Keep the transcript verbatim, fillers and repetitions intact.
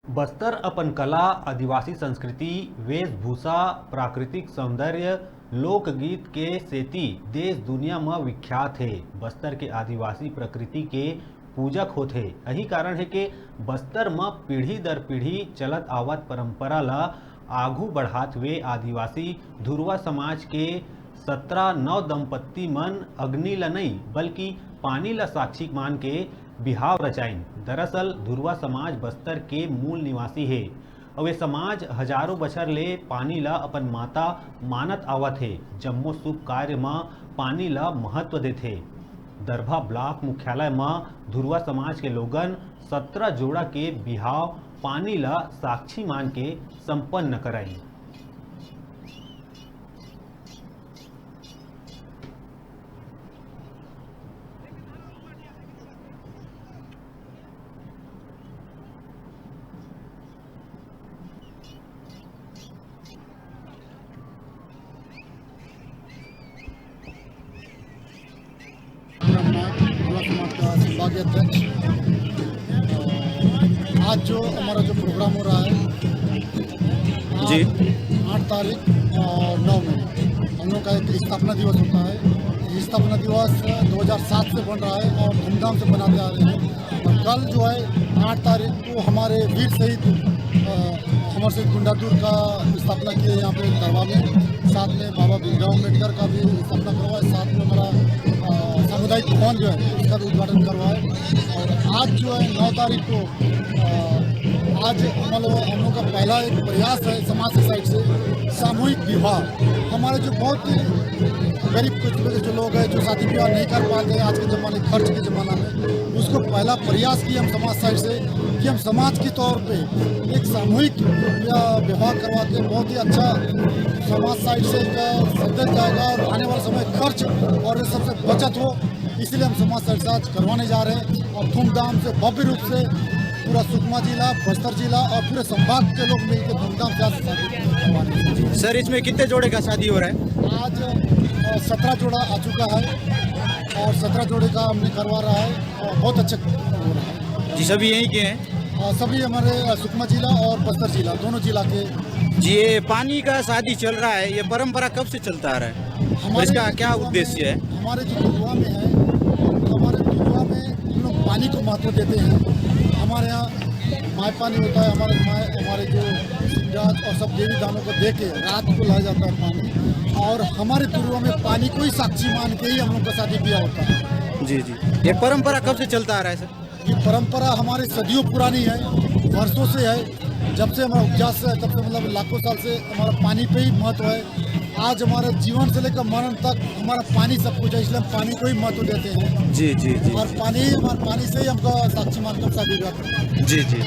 बस्तर अपन कला, आदिवासी संस्कृति, वेशभूषा, प्राकृतिक सौंदर्य, लोकगीत के सेती देश दुनिया म विख्यात हे। बस्तर के आदिवासी प्रकृति के पूजक होथे। यही कारण हे के बस्तर म पीढ़ी दर पीढ़ी चलत आवत परंपरा ल आघू बढ़ात हुए आदिवासी धुरवा समाज के सतरा नव दंपत्ति मन अग्नि ल नई, बल्कि पानी ल साक्षी मान के बिहाव रचाइन। दरअसल धुरवा समाज बस्तर के मूल निवासी हे, अउ ये समाज हजारों बछर ले पानी ल अपन माता मानत आवत हे। जम्मो शुभ कार्य म पानी ल महत्व देथे। दरभा ब्लॉक मुख्यालय म धुरवा समाज के लोगन सतरा जोड़ा के बिहाव पानी ल साक्षी मान के संपन्न कराइन। आज जो हमारा जो प्रोग्राम हो रहा है, जी। आठ तारीख और नौ में हम लोग का एक स्थापना दिवस होता है। स्थापना दिवस दो हज़ार सात से बन रहा है और धूमधाम से बनाते आ रहे हैं। और कल जो है, आठ तारीख को हमारे वीर शहीद अमर सिंह गुंडादुर का स्थापना किए यहाँ पे दरवा में। साथ में बाबा भीमराव अम्बेडकर का भी स्थापना करवा है। साथ में हमारा सामुदायिक भवन जो है, उसका भी उद्घाटन करवा है। और आज जो है, नौ तारीख को आज मतलब हम लोग का पहला एक प्रयास है समाज सोसाइटी से, सामूहिक विवाह। हमारे जो बहुत गरीब कुछ जो लोग हैं, जो शादी ब्याह नहीं कर पाते हैं आज के ज़माने, खर्च के ज़माना में, उसको पहला प्रयास किया हम समाज साइड से कि हम समाज के तौर पे एक सामूहिक विवाह करवा के बहुत ही अच्छा समाज साइड से एक संदेश जाएगा और आने वाला समय खर्च और ये सबसे बचत हो, इसलिए हम समाज साइड से आज करवाने जा रहे हैं और धूमधाम से, भव्य रूप से पूरा सुकमा जिला, बस्तर जिला और पूरे संभाग के लोग मिलकर धूमधाम से आज शादी करवाने जा रहे हैं। सर, इसमें कितने जोड़े का शादी हो रहा है? आज सत्रह जोड़ा आ चुका है और सत्रह जोड़े का हमने करवा रहा है और बहुत अच्छा हो रहा है। जी, सभी यहीं के हैं? सभी हमारे सुकमा जिला और बस्तर जिला, दोनों जिला के। जी, ये पानी का शादी चल रहा है, ये परंपरा कब से चलता आ रहा है? इसका क्या उद्देश्य है? हमारे जो धुरवा में है, हमारे धुरवा में हम लोग पानी को महत्व देते हैं। हमारे यहाँ माय पानी होता है, हमारे माय, हमारे जो शिवराज और सब देवी दानों को दे के रात को लाया जाता है पानी। और हमारे धुरवा में पानी को ही साक्षी मान के ही हम लोग का शादी ब्याह होता है। जी जी, ये परंपरा कब से चलता आ रहा है सर? ये परंपरा हमारी सदियों पुरानी है, वर्षों से है। जब से हमारा उज्जास है, तब से, मतलब, लाखों साल से हमारा पानी पे ही महत्व है। आज हमारा जीवन से लेकर मरण तक हमारा पानी सब कुछ है, इसलिए हम पानी को ही महत्व देते हैं। जी जी जी। और पानी, हमारे पानी से ही हमको साक्षी मानकर शादी ब्याह करना है। जी जी।